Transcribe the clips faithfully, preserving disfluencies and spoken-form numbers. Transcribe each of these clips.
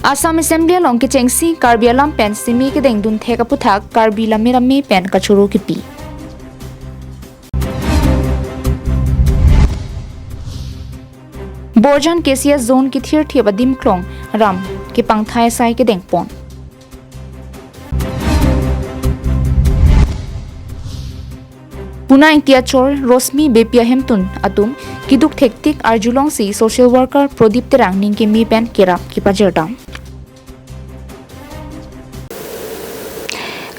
Assam Assembly along kechengsi Karbi alam pen seme kedeng dunthek aputhak Karbi Lammet Amei pen kachoro kipi. Borjan K C S zone kethirthip adim klong ram kepangthai asai kedengpon. Puna Ingti achor Rosmi Beypi ahemtun atum keduk thektik arjulongsi social worker Prodip Terang ningkeme pen kerap kepajirdam.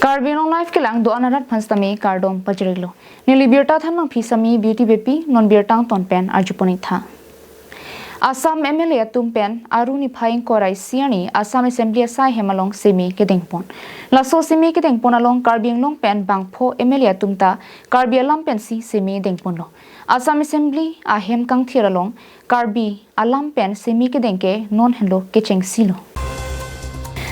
Karbi Anglong Live kelang do-an arat aphan sitame kardom pajirlo. Neli birta thanmangpi sitame Beauty Beypi, non birta angton pen arjupon-ik tha. Assam M L A atum pen Aru niphai ingkoi ra isi arni Assam Assembly asai hem along seme kedengpon. Laso seme kedengpon along Karbi Anglong pen bangpho M L A atum ta Karbi alam pensi seme dengponlo. Assam Assembly ahem kangthir along Karbi alam pen seme kedeng ke non henlo kechengsilo.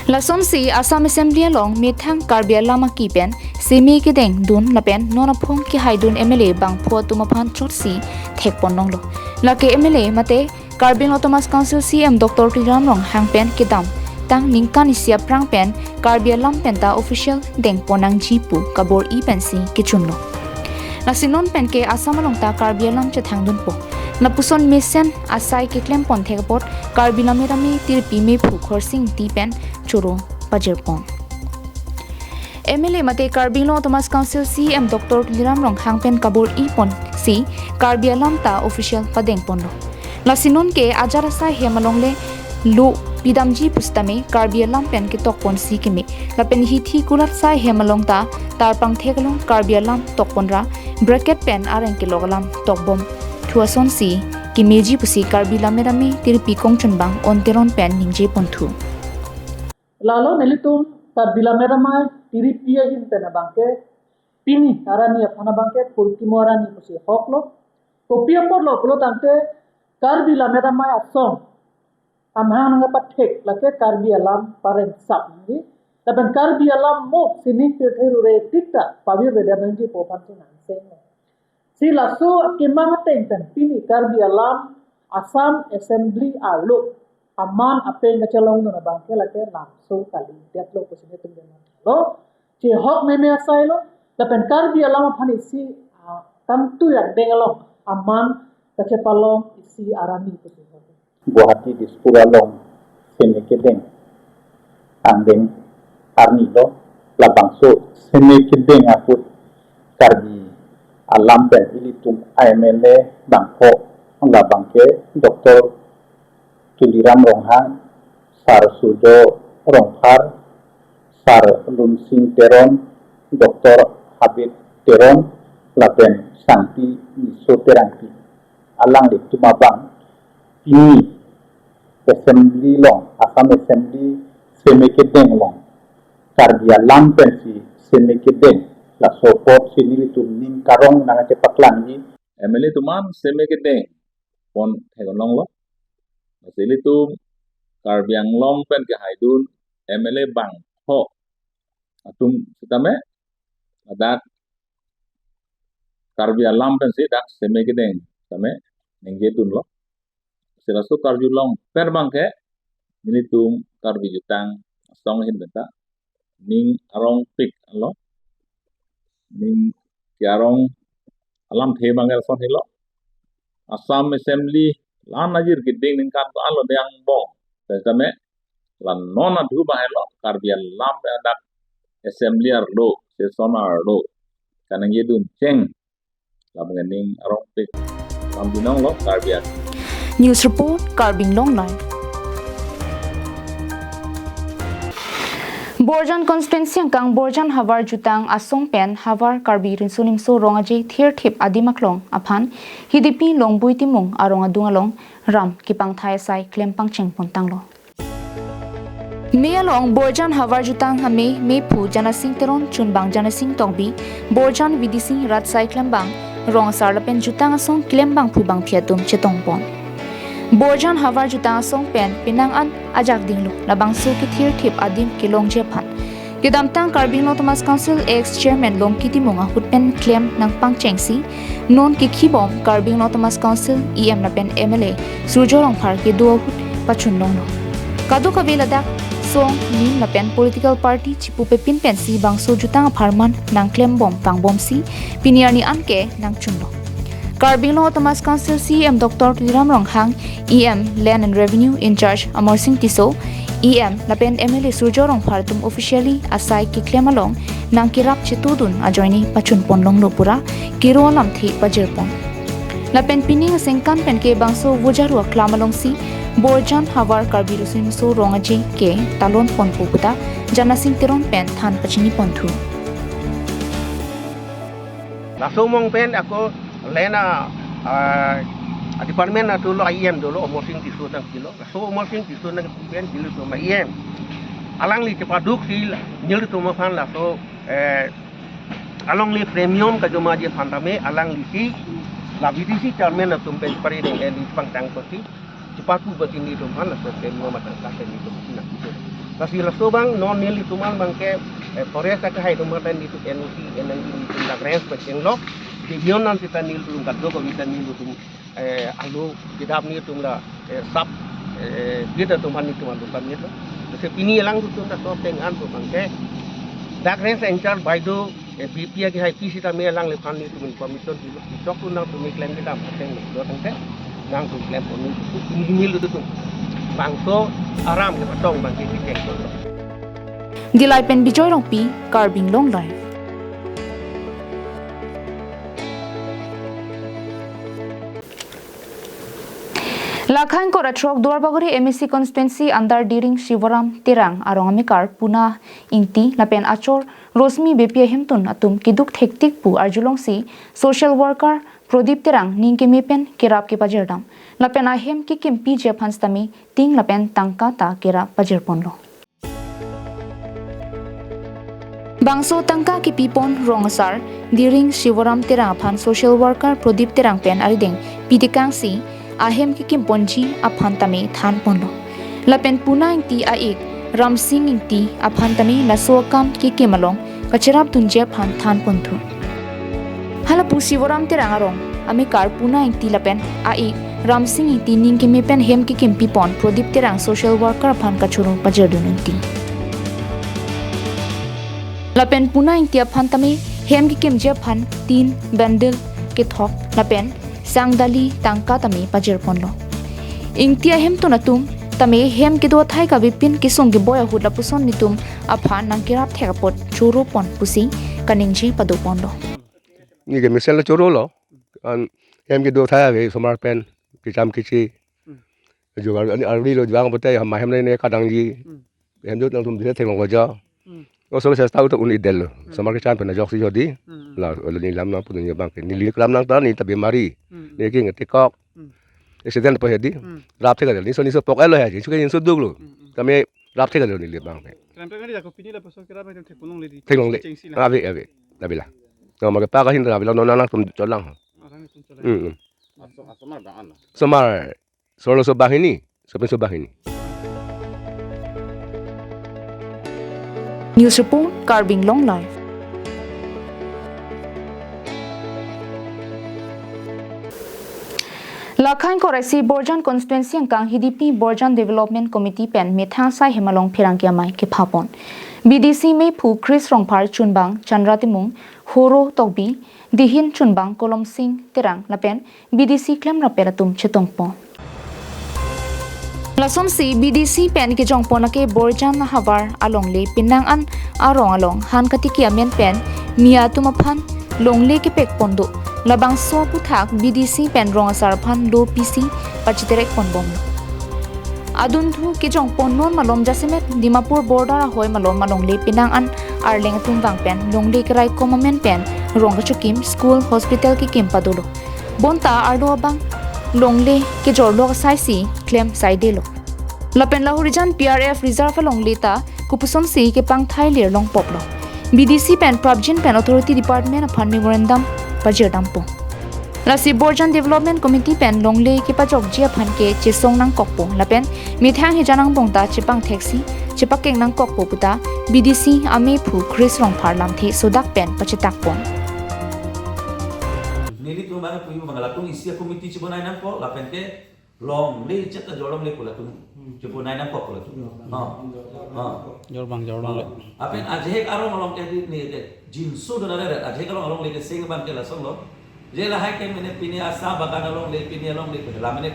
Lasonsi Assam Assembly along methang Karbi alam aki pen seme kedeng dun lapen non aphong kehaidun M L A bangpho atum aphan chotsi thekpon longlo. Lake M L A mate Karbi Anglong Autonomous Council C E M Doctor Tuliram Ronghang pen kedamtang ningkan isi aphrang pen Karbi alam pen ta official dengpon nangji pu kabor-i pensi kechunlo. Lasi non pen ke Assam along ta Karbi alam chethangdunpo. Lapuson mesen asai keklempon thek apot Karbi Lammet Amei Tiripi mephu Khorsing Ingti pen choro pajirpon. M L A mate Karbi Anglong Autonomous Council C E M Doctor Tuliram Ronghang pen kabor-i ponsi Karbi alam ta official padengponlo. Lasi non ke ajat asai hem along le lo pidamji pusitame Karbi alam pen ketokponsi keme. Lapen hithi kulat asai hem along ta tarpang thek along Karbi alam tokpon ra bracket pen areng kelok alam tokbom thu asonsi kemeji pusi Karbi Lammet Amei Tiripi kongchunbang On Teron pen ningjeponthu. Lalo nelitum Karbi Lammet Amei Tiripi ahin pen abangke pini arni aphan abangke phurkimo arni pusi hoklo. Kopi apotlo pulotangte Karbi Lammet Amei asong amahang nangpathek lake Karbi alam pareng sap nangji. Lapen Karbi alam mo sining pirthe rure tik ta pavirvedetnangji pu aphan si nang seng. Si laso akemang ateng pen pini Karbi alam Assam Assembly arlo aman apeng kachelongdun abangke lake lamso kalidetlo pusi nelitum denglo. Chehok meme asailo, lapen Karbi alam aphan isi, ah, kangtui angdeng along aman kachepalong isi arni pusi. Guwahati Dispur along seme kedeng angdeng arnilo, labangso seme kedeng ahut Karbi alam pen ilitum M L A bangpho labangke Doctor Tuliram Ronghang, Sar Surjo Rongphar, Sar Lunsing Teron, Doctor Habit Teron, lapen Sangpi Niso Terangpi. Alanglitum abang pini Assembly along, Assam Assembly seme kedeng along Karbi alam pensi seme kedeng, laso apotsi nelitum ning karong nangchepaklangji. M L A atum an seme kedeng pon theklonglo. Lasi ilitum Karbi Anglong pen kehaidun M L A bangpho atum sitame ladak Karbi alam pensi dak seme kedeng sitame ningjedunlo. Si laso karjulong per abangke nelitum Karbi jutang asong ahin pen ta ning arongpik lo. Ning ke-arong alamthe abangke lason helo. Assam Assembly la-an ajir keding ningkan ko-an lo dei angbong. Sitame la non adhu abang helo Karbi alam pen dak Assembly arlo, session arlo kaningjedun cheng. Lam ngening arongpik lam binong lo Karbi Anglong. News report, Karbi Anglong Live. Borjan constituency angkang Borjan havar jutang asong pen havar Karbi Riso Nimso Rong Aje thirthip adim aklong aphan Hidipi Longbui Timung arong adung along ram kepangthai asai klem pangcheng pontanglo. Mei along Borjan havar jutang amei mephu Janasing Teron, chunbang Janasing Tokbi, Borjan V D C rat asai klembang, rong asar lapen jutang asong klembang phu bangphi atum chetongpon. Borjan havar jutang asong pen penang an ajak dinglo, labangso kethirthip adim kelongji aphan. Kedamtang Karbi Anglong Autonomous Council ex chairman Longki Timung ahut pen klem nangpangchengsi, non kekhibom Karbi Anglong Autonomous Council E M lapen M L A Surjo Rongphar kedo ahut pachunlonglo. Kadokave ladak song, nim lapen political party chipupepin pensi bangso jutang apharman nangklembom pangbomsi pini arni anke nangchunlo. Karbi Anglong Autonomous Council C E M Doctor Tuliram Ronghang, E M Land and Revenue in charge Amarsing Tisso, E M lapen M L A Surjya Rongphar atum officially asai keklem along nangkerap chetudun ajoine pachunpon longlo pura kero alamthe pajirpon. Lapen pining asengkan penke bangso Vojaru aklam alongsi Borjan havar Karbi Riso-Nimso Rong Aje ke talonponpo puta Janasing Teron pen than pachinipon thu. Laso among pen ako lena, ah, department atum lo, E M dolo, Amarsing Tisso nangpilo. Laso Amarsing Tisso nangpi pen nelitum E M alangli chepaduksi nelitum aphan laso, eh, alongle premium kajomaji aphan tame alanglisi la V D C chairman atum pen pari deng en pangtang pasi chepatu pasi nelitum aphan laso premium matang ka nelitum aphan nangkiso. Lasi laso abang non nelitum aphan abangke, eh, forest akehai atum aphan nelitum N O C, N N D nelitum dak range pachenglo. Division nang sita nelitum kadokave sita nelitum, eh, alu kedap nelitum la, eh, sap, eh, git atum aphan nelitum alu kami lo. Lasi pini alangtum ta so teng an tu abangke dak range in charge by do, eh, B P akehai P C tame alangliphan nelitum information dilo. Chok tu nangtum klem kedam ateng lo tangte nangtum klempon nelitum. Ini nelitum bangso aram kepatong abangke kechengpon. Dillai pen Bijoy Rongpi, Karbi Anglong Live. Lakha ingkoi ra throk Duarbagori M A C constituency under Diring Shivaram Terang arong amekar Puna Ingti lapen achor Rosmi Beypi ahemtun atum keduk thektik pu arjulongsi social worker Prodip Terang ning keme pen kerap kepajirdam. Lapen ahem kekimpi ji aphan sitame ting lapen tangka ta kerap pajirponlo. Bangso tangka kepipon rong asar Diring Shivaram Terang aphan social worker Prodip Terang pen arideng pitekangsi ahem kekimponji aphan tame thanponlo. Lapen Puna Ingti a-ik Ramsing Ingti aphan tame laso akam kekim along kacherapdunji aphan thanponthu. Halapu Shivaram Terang arong amekar Puna Ingti lapen a-ik Ramsing Ingti ning keme pen hem kekimpipon Prodip Terang social worker aphan kachoro pajirdun Ingti. Lapen Puna Ingti aphan tame hem kekimji aphan tin bundle kethok lapen sangdali tangka tame pajirponlo. Ingti ahemtun atum tame hem kedo athai kavepin kesung keboi ahut lapuson nelitum aphan nangkerap thek apot choropon pusi kaningje padoponlo. Neke mesen lo chorolo. An hem kedo athai ave osomar pen kecham kechi. Hmm. Jugar ani arli lo juang pote hama hem ne kadangji. Hmm. Hem jut nangtum dile theklong lo jo. Hmm. Oso sesta uto un-edetlo. Hmm. Osomar kecham pen ajoksi jodi. Hmm. La olo neli lam nangpudun abangke. Neli klam nang ta neli ta bemari. Hmm. Neli king tekok. Hmm. Accident po hedi. Hmm. Rap thekadel. Neliso neliso pok elo hedi. Chuke neliso duklo. Hmm, hmm. Tame rap thekadel neli abangke. Kram kram ni jako pini lapuson kerap nang theklong ledi. Theklongle. Chengsi la. Ave, ave. Ave la. No make pa kahin ave la non nangtum cholang. Arang tum cholang. Hmm, hmm. Aso-, asomar bang an. Osomar. Solo so banghini, sopin so banghini. News report, Karbi Anglong Live. Lakha ingkoi ra isi Borjan constituency angkang Hidipi Borjan Development Committee pen methang asai hem along pherangke amei kephapon. B D C mephu Chris Rongphar chunbang Chandra Timung, Horo Tokbi, dihin chunbang Kolom Sing Terang lapen B D C klemrappet atum chetongpon. Lasonsi B D C pen kejongpon ake Borjan ahavar alongle penang an arong along han katiki amen pen mi atum aphan longle kepekpon do. Labangso aphuthak B D C pen rong asar aphan lo pisi pachiterekponbomlo. Adunthu kejongpon non malom jasemet Dimapur border ahoi malom alongle penang an arleng atum vang pen longle keraikom amen pen rong kachokim, school, hospital kekim padolo. Bonta arlo abang longle kejorlok asaisi klem saidelo. Lapen Lahorijan P R F reserve alongle ta kopusonsi kepangthai lir longpoklo. B D C pen prapjin pen authority department aphan memorandum pajirdampo. Lasi Borjan Development Committee pen longle kepajokji aphan ke chesong nangkokpo lapen methang hejan angbong ta chepangtheksi chepakeng nangkokpo puta B D C amephu Chris Rongphar lamthe sodak pen pachetakpon. Nelitum mane puyu mangala tung isi a-committee chibonai nangpo lapen ke longle chet ta jorlongle pu latum Jepo nai nangkok lo tu. Oh. Oh. Jorbang, jorbang le. Oh. Lapen ajahak arong along ke di ne de jinso dona re ajahak arong along le ke seng abang ke lason lo. Je lahai ke mene pini asa bagan along le pini along le pini la mene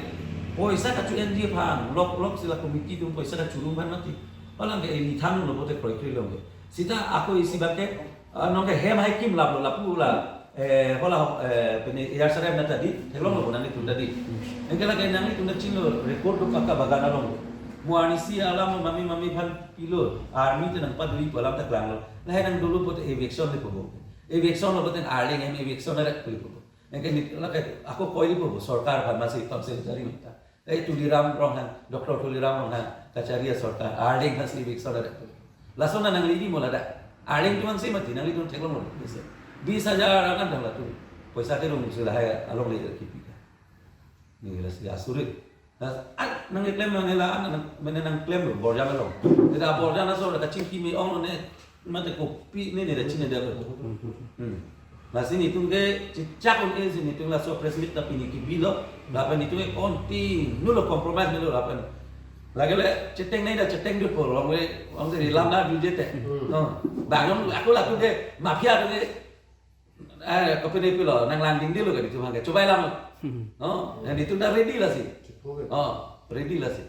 poisa kachu-enji aphan lok lok si la committee atum poisa kachurum aphan mati. Alang ke ini than lo pote kroikre lo ke. Sita ako isi abang ke, ah, nong ke hem hai kim lap lo lapu la, eh, hola, eh, pini A R C R M na ta di, theklong lo nanglitum ta di. Anke lake nanglitum ta chinglo record do kaka bagan along. Mo arnisi alam mami mami aphan pilo, army te nangpadui pu alam ta klanglo. Lahai nang dolo pote eviction le pobo. Eviction lo pote arleng hem eviction le pobo. Anke ni lake ako koi le pobo, sorkar aphan masi council jari mita. Eh, Tuliram Ronghang, Doctor Tuliram Ronghang, kachari asorkar, arleng aphan si eviction le pobo. Lason nangli di mo ladak. Arleng atum si mati, nanglitum theklong lo. Bis hajar akan dang latum. Poisa kerung si lahai along le kipi. Ne lasi asuri. Las, ah, nangkeklem nang la, nang, mene nangklem lo, borjan along. Ita borjan asor kachingki me-ong ne, mate kopi ne, ne chinine lo. Hmm. Lasi netum ke chechak un-e si netum laso press meet ta pini kebi lo, lapen netum ke continue lo compromise me lo lapen. Lake le cheteng ne ta cheteng dun po, long le, long le lam na bije te. Hmm. No. Bang ako latum ke mafia atum ke Eh, kopine pilo, nanglang dingding lo ke netum abang ke. Chobai lang. Hmm. No, ya netum ta ready lasi. Chipho ke. Oh, ready lasi.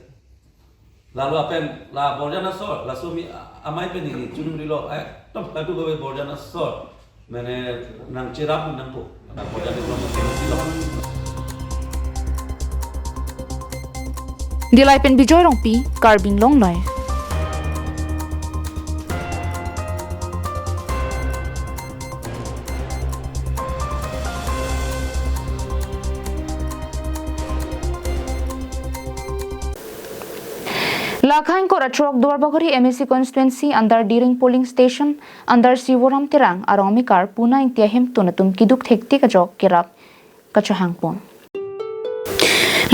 Lalu apen la borjan asor, laso mi a-, amei pen ini chunung rilo. Eh, tom kadu gawe borjan asor. Mene nangcherap nangpo. Nang borjan asor nangpo. Dilai pen Bijoy Rongpi, Karbi Anglong Live. Lakha ingkoi ra throk Duarbagori M A C constituency under Diring polling station under Sivoram Terang arong amekar Puna Ingti ahemtun atum keduk thektik ajok kerap kachehangpon.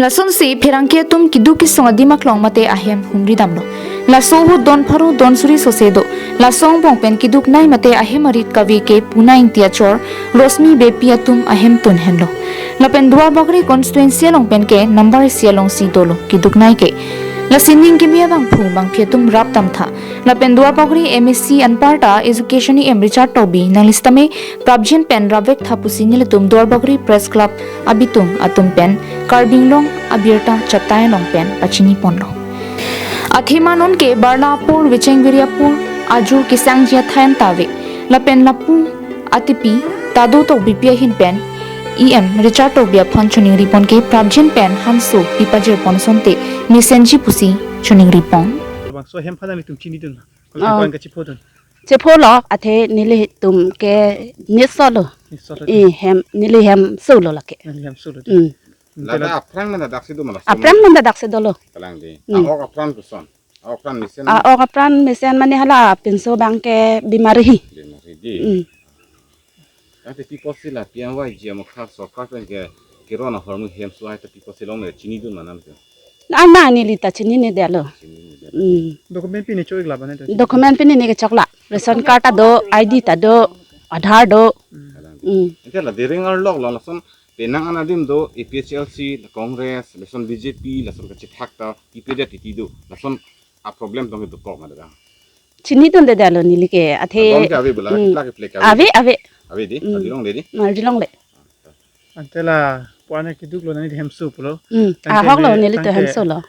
Lasonsi pherangke atum keduk kesung adim aklong mate ahem humri damlo. Laso ahut don pharo don suri sose do. Laso angbong pen keduknei mate ahem arit kave ke Puna Ingti achor Rosmi Beypi atum ahemtun henlo. Lapen Duarbagori constituency along pen ke number isi alongsi dolo keduknei ke. Lasi ning kimi abangphu bangphi atum rap damtha. Lapen Duarbagori M A C anparta Education E M Richard Tokbi nangli sitame prapjin pen rapvek tha pusi nelitum Duarbagori Press Club abitung atum pen Karbi Anglong abirta chatai along pen pachiniponlo. Athema non ke Barla apor, Vecheng Viri apor, ajur kesangji athai an ta ave. Lapen lapu atepi Tado Tokbipi ahin pen E M Richard Tokbi aphan choningripon ke prapjin pen hanso pipajirpon asonte mesenji pusi choningripon. Bangso hem aphan nelitum chinidun. Oh. Kachipho dun. Chipho lo, athe nelitum ke niso lo. Niso lo. Eh, hem, neli hem so lo lake. Neli hem so lo. Hmm. Lada aphrang mena daksi do mala. Aphrang mena daksi dolo. Kalang di. Hmm. A-ok apran koson. A-ok apran mesen. A-ok apran mesen mane hala pinso abang ke bimari hi. Bimari di. Hmm. Ante pi apotsi la P M Y G amokha sorkar pen ke keron ahormu hem so hai ta pi apotsi long le chinidun ma nangtum? Nang nang neli ta chinine detlo. Chinine det. Hmm. Document pine cho-ik la bane to? Document pine ne kechok la. Ration card ta do, I D ta do, Aadhaar do. Hmm. Hmm. Ante la Diring arlok lo lason penang an adim do A P H L C, Congress, lason B J P, lason kachethak ta, P P D, T T do. Lason a-problem tong dokok ma dang. Chinidunde detlo neli ke, athe. Adon ke ave bula, hmm, plak plek ave. Ave, ave. Ave di, hmm, arjulong le di. Arjulong le. Ante la puan keduk lo nangli hem so pulo. Hmm. Tangte ahok lo ne, neli to tangte hem so lo.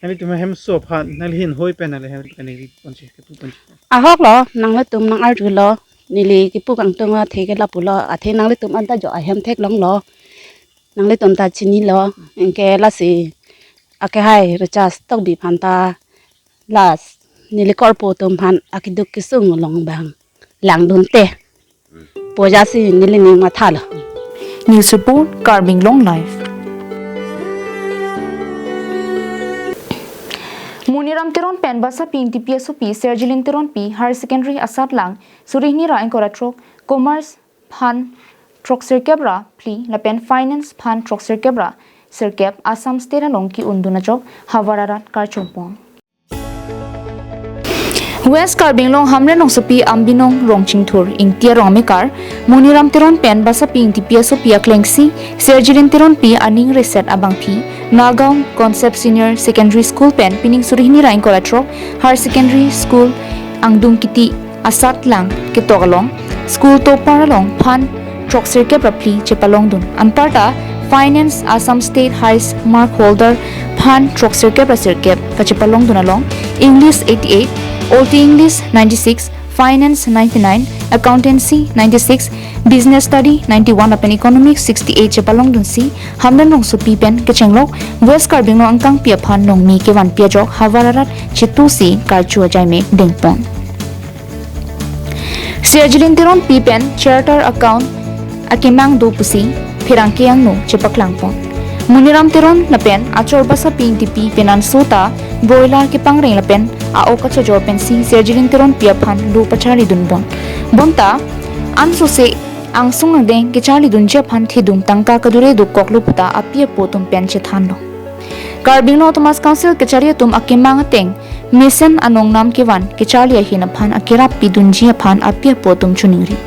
Nanglitum hem so aphan, nangli hin hoi pen nangli hem kani ponche, kepu ponche. Ahok lo, nanglitum nang arjulo, neli kepu kangtung athe ke lapulo, athe nanglitum anta jo ahem theklonglo. Nanglitum ta chinilo, anke lasi akehai Richard Tokbi aphan ta las neli korpo atum aphan akeduk kesung along abang langdunte pu ajatsi neli ning mathalo. News report, Karbi Anglong Live. Moniram Teron pen Basapi Ingtipi asopi Serjilin Teronpi Higher Secondary asatlang suri hini ra ingkoi ra throk, Commerce phan throksirkep ra phli lapen Finance phan throksirkep ra sirkep Assam State along ke-undun ajok havar arat karchongpon. West Karbi Anglong Hamren Rongsopi Ambinong Rongchingthur Ingti arong amekar Muniram Teron pen Basapi Ingtipi asopi aklengsi Serjilin Teronpi aning reset abangphi Nagaon Concept Senior Secondary School pen pining suri hini ra ingkoi ra throk Higher Secondary School angdung kiti asatlang ketok along school topar along phan throk sirkep ra phli chepalongdun. Anparta Finance Assam State Highest Mark Holder phan throk sirkep ra sirkep kachepalongdun along English eighty-eight, Old English ninety-six, Finance ninety-nine, Accountancy ninety-six, Business Study ninety-one lapen Economics sixty-eight chepalongdunsi Hamren Rongsopi pen kechenglok West Karbi Anglong angkangpi aphan nongmi kevanpi ajok havar arat chetusi karchu ajaimek dengpon. Serjilin Teronpi pen charter account akemang do pusi pherangke angno chepaklangpon. Muniram Teron lapen achor Basapi Ingtipi penanso ta broiler kepangreng lapen a-ok kachojor pensi Serjilin Teronpi aphan lo pacharlidunpon. Bonta ansose angsong angdeng kecharlidunji aphan thedung tangka kadure dokoklo puta api apo atum pen chethanlo. Karbi Anglong Autonomous Council kachari atum akemang ateng mesen anong nam kevan kecharli ahin aphan akerap pidunji aphan api apo atum choningri.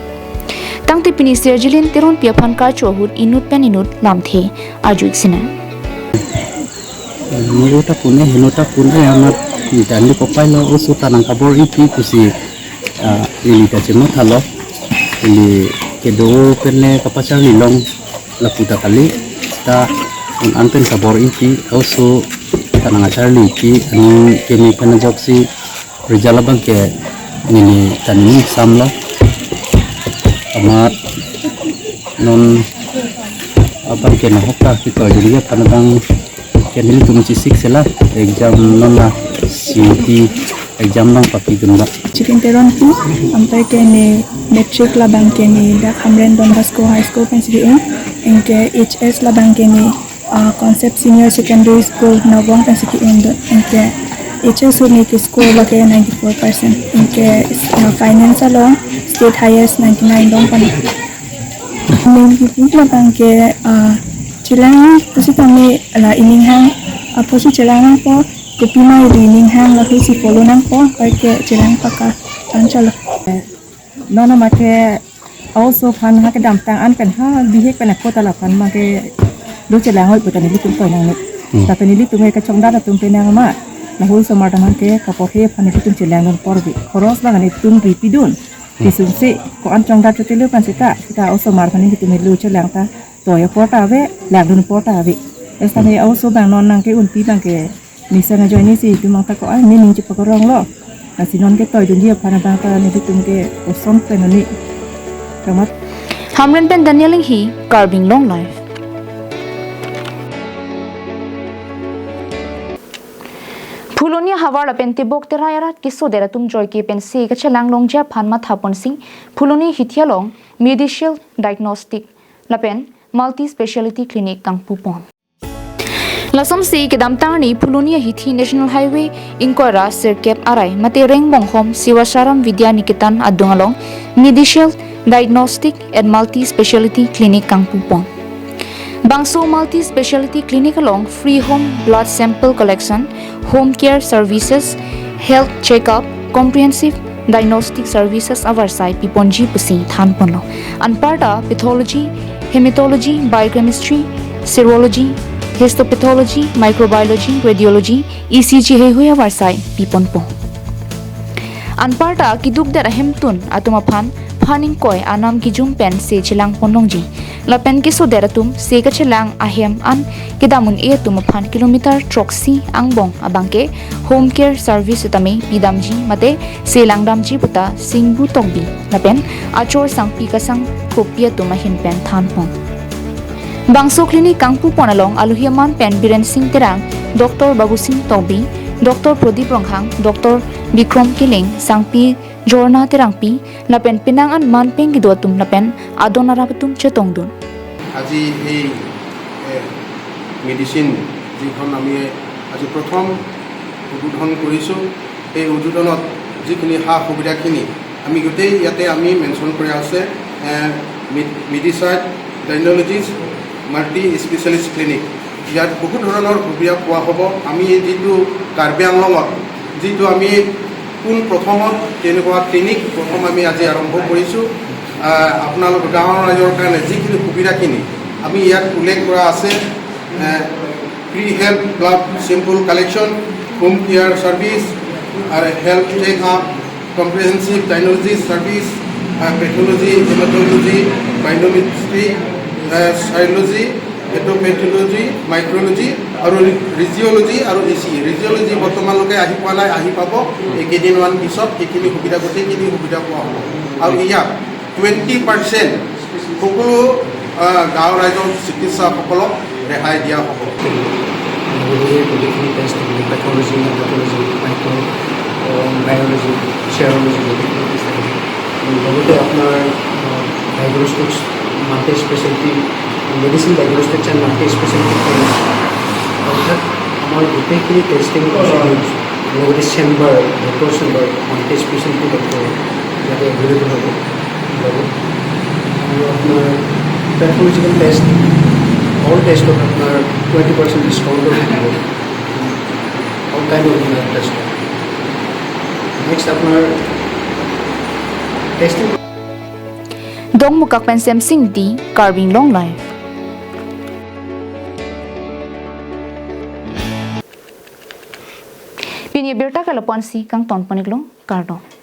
Tangte pini Serjilin Teronpi aphan karchu ahut inut pen inut lamthe arju-ik sinang. Muru ta pune, heno ta pune, amat dan di kopai lo, oso ta nangkabor-ipi pusi, ah, ili ta chemathalo, ili kedo pen le kapacharli long lapu ta kali, ta un an pen kabor-ipi, oso ta nangkacharlipi, ani keme pen ajoksi result abangke neli ta neli samlo. Amat non abangke nahok ta kitoidunji aphan abangke nelitum chesik sela exam non la C U T exam abang papidunlo. Serjilin Teronpi, anparke ne matric labangke ne dak Hamren Don Bosco High School pensi ke-en, anke H S labangke ne ah, Concept Senior Secondary School Nagaon pensi ke-endun, anke H S ahut ne ke-score abangke ninety-four percent, anke, ah, finance along state highest ninety-nine dongpon. Main kipik labangke, ah, chelang pusitame la ining hang, ah, pusi chelang nangpo, kopima ili ining hang lahusi follow nangpo, anparke chelang paka anchalo. Non amatke oso aphan ha kedamtang an pen ha bihek pen ako ta laphan make do chelang oi pu ta nelitum toi nangne. Hmm. Lapen nelitum ke kachongdat atum penang amat, lahei osomar atum ke kaporhe aphan nelitum chelangdun apor bi. Khoros abang nelitum ripidun. Hmm. Pisumsi ko-an chongdat chotilo pen seta, seta osomar aphan nelitum lo chelang ta toi apor ta ave, langdun apor ta ave. Seta ne oso abang non nangke-unpi abangke mesen ajoinesi itum angta ko-an meaning chepakaronglo. Lasi non ketoidunji aphan abang ta nelitum ke oson pen oni. Kamat. Hamren pen Daniel Inghi, Karbi Anglong Live. Phuloni ahavar lapen tebok terai arat kesodet atum joike pensi kachelang longji aphan mathaponsi Phuloni hithi along Medishield Diagnostic lapen Multi Speciality Clinic kangpupon. Lasonsi kedamtang arni Phuloni ahithi National Highway ingkoi ra sirkep arai mate Rengbonghom Sivasaram Vidya Niketan adung along Medishield Diagnostic and Multi Speciality Clinic kangpupon. Bangso Multi Speciality Clinic along free home blood sample collection, home care services, health checkup, comprehensive diagnostic services avarsai piponji pusi thanponlo. Anparta pathology, hematology, biochemistry, serology, histopathology, microbiology, radiology, E C G heihui avarsai piponpo. Anparta kedukdet ahemtun atum aphan phan ingkoi anam kijum pensi chelangpon longji. Lapen kesodet atum si kachelang ahem an kedam un-e atum aphan kilometer throksi angbong abangke home care service tame pidamji mate si langdamji puta Singbu Tokbi lapen achor sangpi kasang kopi atum ahin pen thanpon. Bangso clinic kangpupon along alohi aman pen Biren Sing Terang, Doctor Babusing Tokbi, Doctor Prodip Ronghang, Doctor Bikrom Killing, sangpi Jorna Terangpi, lapen penang an man pen kedo atum lapen adon arap atum chetongdun. আজি এই, এ, মেডিচিন যিখন আমি আজি প্ৰথম উদ্বোধন কৰিছোঁ, এই উদ্বোধনত যিখিনি সা সুবিধাখিনি আমি গোটেই ইয়াতে আমি মেনশ্যন কৰা আছে, এ, মে-, মেডিচাইড ডাইনলজিষ্ট মাল্টি স্পেচিয়েলিষ্ট ক্লিনিক। ইয়াত বহুত ধৰণৰ সুবিধা পোৱা হ'ব। আমি যিটো কাৰ্বি আংলঙত যিটো আমি কোন প্ৰথমত তেনেকুৱা ক্লিনিক প্ৰথম আমি আজি আৰম্ভ কৰিছোঁ। আহ, আপোনালোকৰ গাঁৱৰ ৰাইজৰ কাৰণে যিখিনি সুবিধাখিনি আমি ইয়াত উল্লেখ কৰা আছে, ah, free health blood sample collection, home care service, আৰু health check up, comprehensive diagnostic service, ah, pathology, haematology, biochemistry, ah, cytology, hepatopathology, microbiology আৰু ৰেডিঅ'লজি আৰু ই চি ই। ৰেডিঅ'লজি বৰ্তমানলৈকে আহি পোৱা নাই, আহি পাব। এইকেইদিনমান পিছত এইখিনি সুবিধা, গোটেইখিনি সুবিধা পোৱা হ'ব। আৰু ইয়াত টুৱেণ্টি পাৰ্চেণ্ট সকলো, আহ, গাঁও ৰাইজৰ চিকিৎসাসকলক ৰেহাই দিয়া হ'ব। লগতে গোটেইখিনি টেষ্ট থাকিব, পেথলজি, হেমাটলজি, মাইক্ৰ', আহ, বায়'লজি, চেৰলজি, গোটেইখিনি টেষ্ট থাকিব। লগতে আপোনাৰ, আহ, ডায়েগনষ্টিক্স, মাল্টি স্পেচিয়েলিটি, মেডিচিন ডায়েগনষ্টিক্স এণ্ড মাল্টি স্পেচিয়েলিটি ক্লিনিক, অৰ্থাৎ আমাৰ গোটেইখিনি টেষ্টিং প্ৰচিডিউৰ, লগতে chamber, doctor chamber, multi speciality doctor ইয়াতে এভেইলেবল হ'ব। আৰু আপোনাৰ পেথলজিকেল টেষ্ট, অল টেষ্টত আপোনাৰ টুৱেণ্টি পাৰ্চেণ্ট ডিছকাউণ্টো থাকিব। All kind of test. Next আপোনাৰ testing Dongmukak pen Semsing Ingti, Karbi Anglong Live. Pini birta ke lapu-ansi kangton pon-iklo, kardom.